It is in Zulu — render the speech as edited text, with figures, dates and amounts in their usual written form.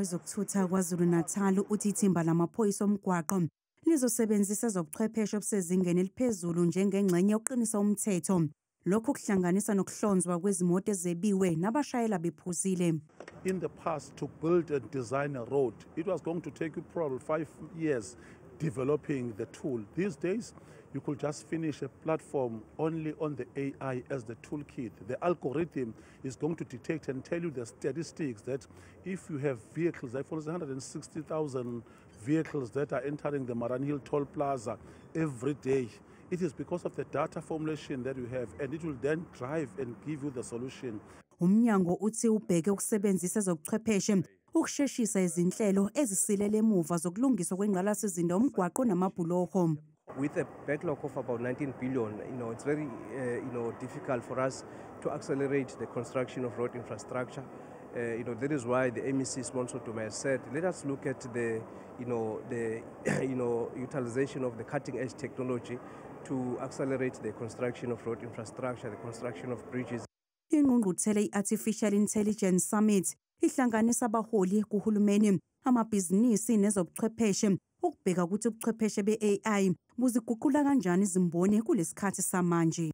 wezokuthutha KwaZulu-Natal uthi ithimba lamaphoyisa omgwaqo lizosebenzisa ezobuchwepheshe obusezingeni eliphezulu njengengxenye yokuqinisa umthetho. Lokhu kuhlanganisa nokuhlonzwa kwezimoto ezebiwe nabashayela bephuzile. In the past, to build and design a road, it was going to take you probably 5 years developing the tool. These days, you could just finish a platform only on the AI as the toolkit. The algorithm is going to detect and tell you the statistics that if you have vehicles, like for instance, 160,000 vehicles that are entering the Mariannhill Toll Plaza every day, it is because of the data formulation that you have, and it will then drive and give you the solution. Umnyango uthi ubheke ukusebenzisa ezobuchwepheshe ukusheshisa izinhlelo ezisilele emuva zokulungiswa kwengqalasizinda, umgwaqo namabhuloho. With a backlog of about 19 billion, it's very difficult for us to accelerate the construction of road infrastructure. That is why the MEC Simon Duma has said, let us look at the utilization of the cutting edge technology to accelerate the construction of road infrastructure, the construction of bridges. Ingqungquthela i-Artificial Intelligence Summit ihlanganisa abaholi kuhulumeni, amabhizinisi nezobuchwepheshe ukubheka ukuthi ubuchwepheshe be-AI buziguqula kanjani izimboni kulesikhathi samanje.